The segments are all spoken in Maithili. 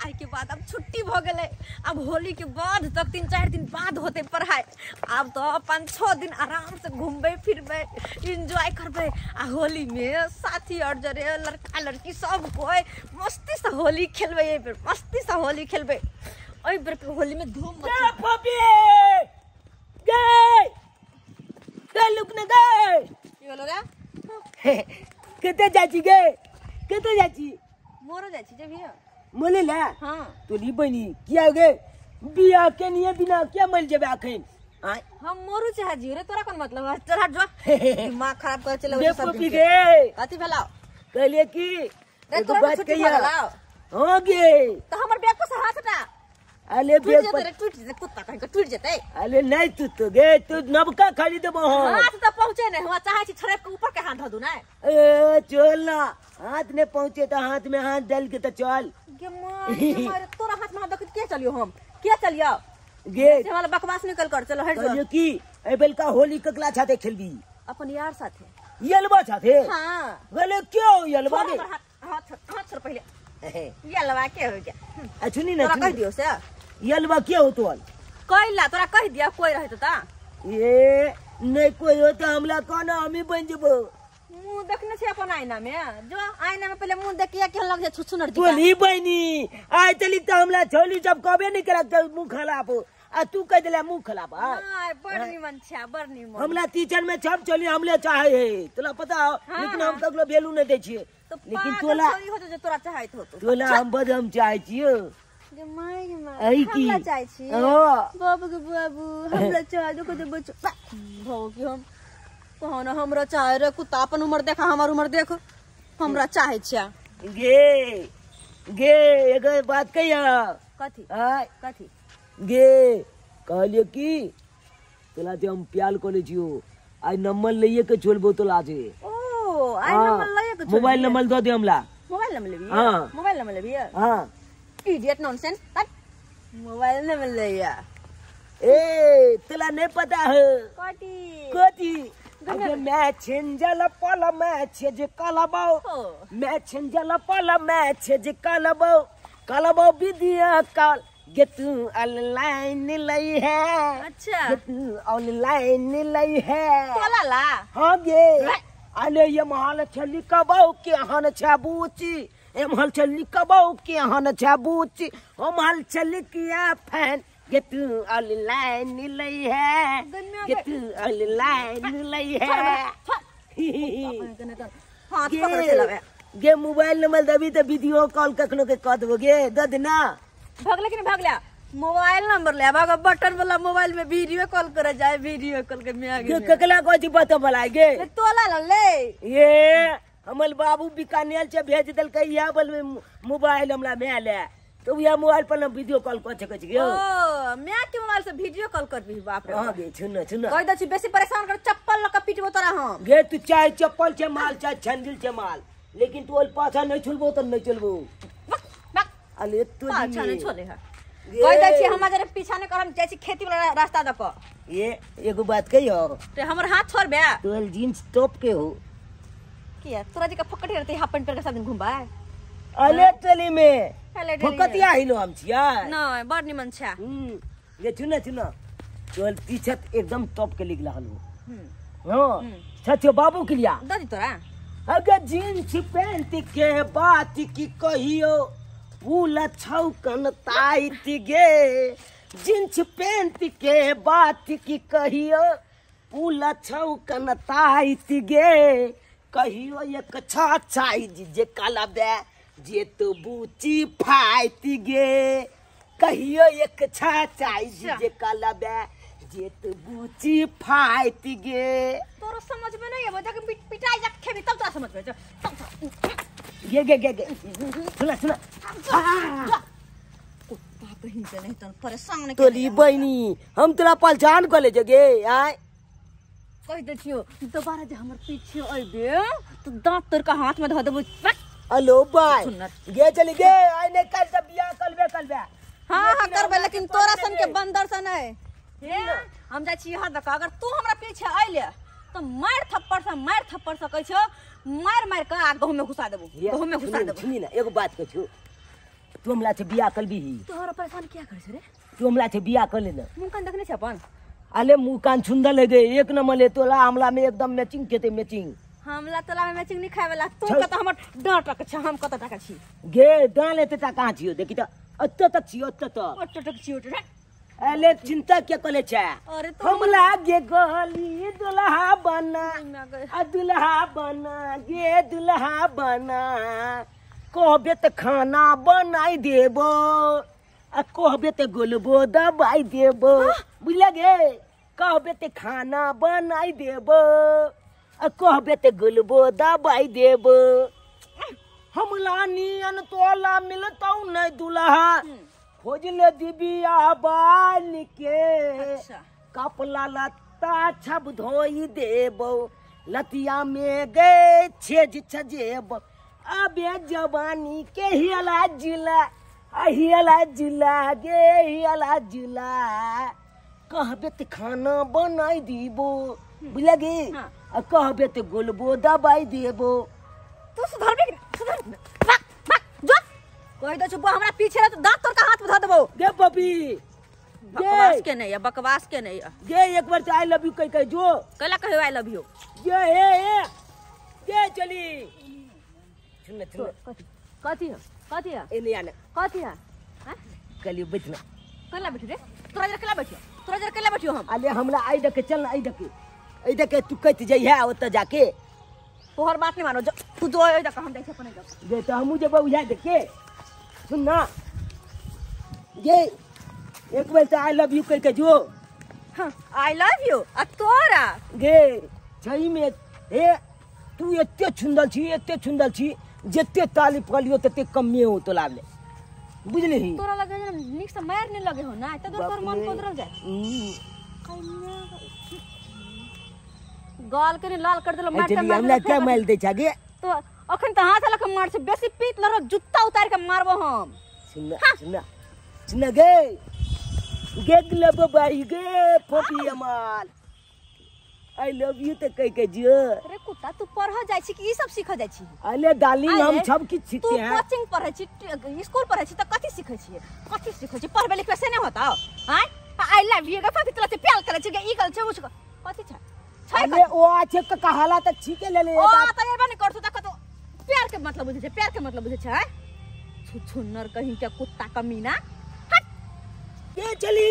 आइ के बाद अब छुट्टी भ गेलै। अब होली के बाद तक 3-4 दिन बाद होते पढ़ाई। अब तो 5-6 दिन आराम से घूमबे फिरबे, एंजॉय करबे। आ होली में साथी और जरे लड़का लड़की सब कोई मस्ती से होली खेलबे। एहि बेर मस्ती से होली खेलबे। एहि बेर के होली में धूम मची। गए गए लुकने गए की भेलो रे? कते जाची गे? कते जाची? मोरो जाची जेबही? मोले ला? हां। तोली बनी किया गे बिया के निये बिना क्या मल जेबे अखन? आय हम मोरू चाह जी रे, तोरा कोन मतलब है? चल हट जो, दिमाग खराब कर चले सब दिन। गे कथि भेला? कहलिए की रे तोरा बात छुट्टी कहिया भऽ गेलौ? हां गे। त हमर बैग पर से हाथ हटा। अले टूट बैग जेतै पर रे, टूट जेतै, कुत्ता कहीं के टूट जेतै। अले नहीं तू तो गे, तू नबका खाली देबो हम। हाथ त पहुंचे नहीं हुआ, चाहे छी छड़प के ऊपर के हाथ धऽ दू नै। ए चल ना, हाथ ने पहुंचे तो हाथ में हाथ डाल के तो चल। गे मार गे मार, तोरा हाथ में हाथ दऽ के के चलियो हम? के चलियो गे? से वाला बकवास निकल कर चलो हट कहलियो जो। की ए बेलका होली ककला छाते खेलबी? अपन यार साथे। यलबा छाते? हां। बोले क्यों यलबा छोड़ गे? हमर हाथ हाथ हाथ छोड़ पहिले। यलवा के हो गया? आ सुनी ना, तोरा कह सुनी। दियो से यलबा के हो तोल? कैला तोरा कह दिया कोई रहत ता? ए नहीं कोई हो तो हमला कोना हमी बन जेबो। मुंह देखने छै अपन आईना में, जो आईना में पहले मुंह देखिया के लग जाय छुछुनर जी का। तोली बहनी आय चली त हमला छोली जब कबे नहीं करा त मुंह खराब हो आ तू कह देला मुंह खराब। आ नहीं बड़ निमन छै, बड़ निमन। हमला टीचर में छप चली हमले चाहे है तोला पता हो, हाँ, लेकिन हाँ। हम तकलो वैल्यू नहीं दै छियै। तो लेकिन पागल तोला छोरी होतो जे तोरा चाहैत होतो। तोला हम बद हम चाहे छियो। गे my गे my, अही की? हमरा चाहै छी? हां। बाबू के बाबू हमरा चाह देखो जे बच्चा भौ की हम कहना हमरा चाहे रे कुत्ता। अपन उम्र देखा हमर उम्र देख, हमरा चाहे छिया। गे गे एगो बात कहिया। कथी? आय कथी गे? कहलियो की तोला जे हम प्याल कोले छियो आइ नंबर लइए के चलबो तोला जे। ओ आइ नंबर लइए के चलबी? मोबाइल नंबर दऽ दे हमला। मोबाइल नंबर लेबी? हाँ। मोबाइल नंबर लेबी? हां। इडियट नॉनसेंस, हट। मोबाइल नंबर लइया। ए तोला नहीं पता है कथी? कथी? अगे मैं छिंजल पल मैं छेज कलबो, हो। मैं छिंजल पल मैं छेज कलबो, कलबो विदिया काल गे तू ऑनलाइन लई है। अच्छा। गे तू ऑनलाइन लई है। तोला ला? हाँ गे। अले ये महल छली कबो के हन छबूची, ए महल छली कबो के हन छबूची, ओ महल छली किया फैन गे तू ऑनलाइन लई है, गे तू ऑनलाइन लई है। हाथ पकड़ चलावे। गे मोबाइल नंबर देबी त वीडियो कॉल कखनो के क देबो गे, द देना। भगले कि नहीं भगले? मोबाइल नंबर ले भाग, बटन वाला मोबाइल में वीडियो कॉल करे जाए, वीडियो कॉल के में आगे गे ककला को जी बता भला गे। ले तोला ला ले। ये हमर बाबू बीकानेर से भेज देलकै इहा बल में मोबाइल हमरा में ले, तो इहा मोबाइल पर ना वीडियो कॉल क सकै छी। ओ मैं के मोबाइल से वीडियो कॉल करबी? बाप रे। हां गे सुन सुन। कह दै छी बेसी परेशान कर चप्पल ल के पीटबो तोरा हम। गे तू चाहे चप्पल छे माल चाहे छंदिल छे माल, लेकिन तू ओल पाछा नहीं छुलबो त नहीं चलबो। बक बक। अले तू पाछा नहीं छोले है। कह दै छी हमरा जरे पीछा नहीं करम, जाइ छी खेती वाला रास्ता द क। ये एगो बात कहियो ते हमर हाथ छोड़बे। तोल जींस टॉप के हो किया? तोरा जी का फकट रहते हाफ पैंट पर के साथ दिन घुमबा। अले टली में अले टली में। फकतिया हिलो हम छिया। नहीं बड़ निमन छा। ये चुना चुना तोल पीछे एकदम टॉप के लिख रहल हो। हां छछो बाबू के लिया द दी तोरा। अगर जींस पैंट के बात की कहियो फूल छौकन ताइत गे, जींस पैंट के बात की कहियो फूल छौकन ताइत गे, कहियो एक छा छाई जे कलबे जे तो बूची फाइत गे, कहियो एक छा छाई जे कलबे जे तो बूची फाइत गे। तोरा समझ में नहीं आबो, जाके पिटाई जाके खेबी तब तोरा समझ में जा। गे गे गे गे सुना सुना। कुत्ता कहीं से नहीं तन परेशान नहीं तोली बहनी हम तोरा पहचान को ले जगे आय। कह दे छियो दोबारा जे हमर पीछे आइबे तो दांत तोड़ के हाथ में धऽ देबो। हेलो बाय गे चली गे आइ ने कल से बियाह करबे करबे। हां हां करबे, लेकिन तोरा सन के बंदर सन है। हे हम जाइ छी हर दका, अगर तू हमरा पीछे आइले तो मार थप्पड़ से कहै छौ मार मार के आ गहूं में घुसा देबो, गहूं में घुसा देबो। सुनी ना एगो बात कहै छौ, तू हमरा से बियाह कर बीही। तू हमरा परेशान किया करै छै रे? तू हमरा से बियाह कर ले ना। मुंह कान देखने छै अपन? अरे मुंह कान सुंदर ले दे, एक नंबर ले तोला हमला में एकदम मैचिंग केते मैचिंग। हमला तोला में मैचिंग नहीं खाए वाला। तू कत हमर डांट टक छ, हम कत टका छी? गे डांट लेते ता कहां छियो? देखी त अत्त तक छियो, अत्त तक। अत्त तक छियो रे। अरे चिंता क्या कले छे? अरे तो हमला गे गली दुल्हा बना, आ दुल्हा बना गे दुल्हा बना, कहबे त खाना बनाई देबो, आ कहबे त गोलबो दबाई देबो, बुझल गे? कहबे त खाना बनाई देबो, आ कहबे त गोलबो दबाई देबो। हमला नियन तोला मिलतौ नै दुल्हा, खोज ले दिबिया बाल के। अच्छा। कपड़ा लत्ता छब धोई देबो, लतिया में गे छेज छजेबो, अबे जवानी के हिला जिला, हिला जिला गे हिला जिला, कहबे त खाना बनाई दीबो, बुझल गे? हाँ। आ कहबे त गोलबो दबाई देबो। तू सुधरबे कि सुधर? भाग भाग जो कहि दे छौ हमरा पीछे रह त दांत तोड़ के हाथ में धऽ देबो। गे पपी बकवास के नहीं है, बकवास के नहीं है। गे एक बार तो I love you कह कह जो। कैला कहियो I love you? गे हे हे गे चली। सुन सुन कथी है? कथी है? एने आने। कथी है? हां कलियो बैठना। कैला बैठ रे? तोरा जरा कैला बैठियो, तोरा जरा कैला बैठियो हम? अरे हमरा आई देखे चल ना, आई देखे, आई देखे तू कत जइहे ओत जाके। तोहर बात नहीं मानो, तू जो आई देख हम जाइ छै अपने देख। गे त हमू जेबौ उहा देखे। सुन ना गे एक बार तो I love you कह के जो। हां I love you आ तोरा गे छई में हे तू एते सुंदर छी, एते सुंदर छी, जते ताली पलियो तते कमे हो तो लाले, बुझली? तोरा लगे जे नीक से मार नहीं लगे हो ना, त तोर मन बदल जाए। गाल के ने लाल कर देलो मार त मार। हमरा क्या माइल दे छा गे? तो अखन त हाथ लके मार छै, बेसी पीत लरो जुत्ता उतार के मारबो हम। सुन सुन सुन गे गे लब बाई गे पपी अमाल I love you त कह के जो। अरे कुत्ता तू पढ़ जाय छी कि ई सब सीख जाय छी? अरे डार्लिंग हम सब किछ सीखते हैं। तू कोचिंग पढ़ै छी, स्कूल पढ़ै छी त कथि सीखै छी? कथि सीखै छी? पढ़बे लिखबे से नै होता हां? I love you गे पपी तोरा से प्यार करै छी गे, ई गल छै उ छै कथि छै? अरे ओ आछे के कहाला त ठीक ले ले। ओ त एबे नै करथु त कतो प्यार के मतलब बुझै छै, प्यार के मतलब बुझै छै। छुछुन्नर कहीं के कुत्ता कमीना। हट के चली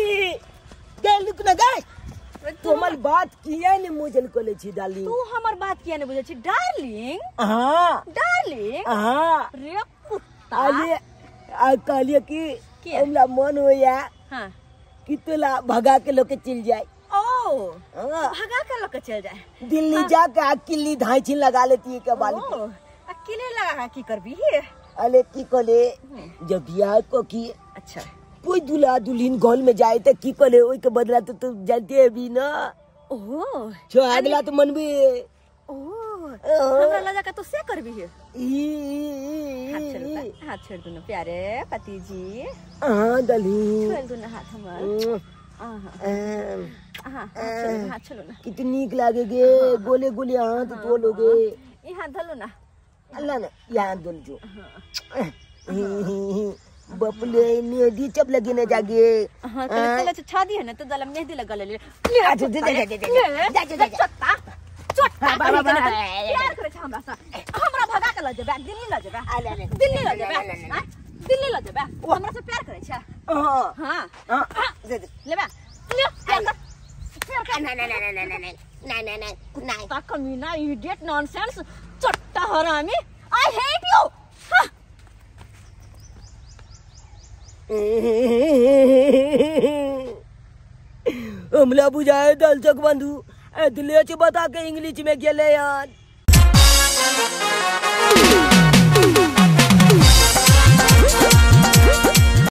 गे लुक न गे। तू हमर बात किया ने मुजल कोले छी डार्लिंग? तू हमर बात किया ने बुझै छी डार्लिंग? हां डार्लिंग। हां रे कुत्ता। अरे आ कहलिए कि हमरा मन होया हां कि तोला भगा के लोके चल जाए। ओ भगा के लोके चल जाए दिल्ली जाके किल्ली धाई लगा लेती है क्या बाली? अकेले लगा की करबी? अरे की कोले जब बियाह को की अच्छा कोई दूल्हा दुल्हन घर में जाए तो की कोले ओई के बदला तो तू जानते भी ना। ओहो छो अगला तो मन भी ओ हमरा लगा के तो से करबी है। ई हाथ छोड़ दो, हाथ छोड़ दो ना प्यारे पति जी। हां दली छोड़ दो ना हाथ हमर। आहा आहा हाथ छोड़ो ना। कितनी नीक लागेगे गोले गोले हाथ तोलोगे। ई हाथ धलो ना अल्लाह ना यहाँ धोल जो। बपले मेहंदी चप लगी न जागे। हां तो चलो छादी है ना तो दलम मेहंदी लगा ले ले। जा जा जा जा जा जा चोट्टा चोट्टा प्यार करे छ हमरा से, हमरा भगा के ल जेबे दिल्ली ल जेबे, दिल्ली ल जेबे, दिल्ली ल जेबे, हमरा से प्यार करे छ। हां हां हां लेबे ले प्यार कर प्यार कर। ना ना ना ना ना ना ना ना ना कुत्ता कमीना इडियट नॉनसेंस चोट्टा हरामी I hate you. हमला बुझाए दलचक बंधु दिले बता के इंग्लिश में गेले यार।